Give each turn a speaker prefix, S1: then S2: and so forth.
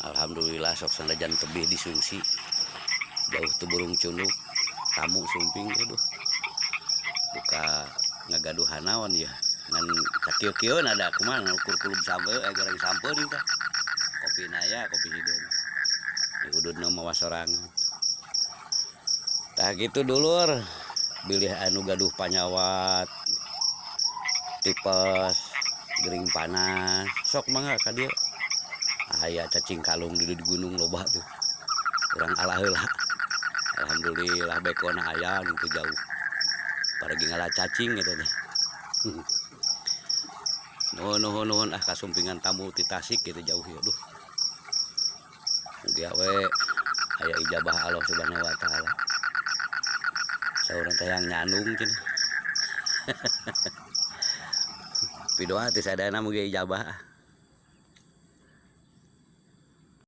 S1: Alhamdulillah sok sanajan tebih disungsi jauh tuh burung cunduk tamu sumping aduh buka ngagaduhan naon ya ngan sakieu-kieu ada kumaha ngukur kulub sampe goreng sampe nih tah kopi naya kopi hideung diududna mawa sorangan tah gitu dulur bilih anu gaduh panyawat tipes gering panas sok mangga ka dieu aya cacing kalung di gunung loba tuh urang alah heula alhamdulillah bekona aya nu teu jauh paragi ngala cacing eta teh. Nuhun nuhun nuhun ah kasumpingan tamu ti Tasik gitu jauh ya duh mugia we aya ijabah Allah Subhanahu wa taala saurang teh yang nyandung cenah. Pidoa teh sadayana mugi ijabah.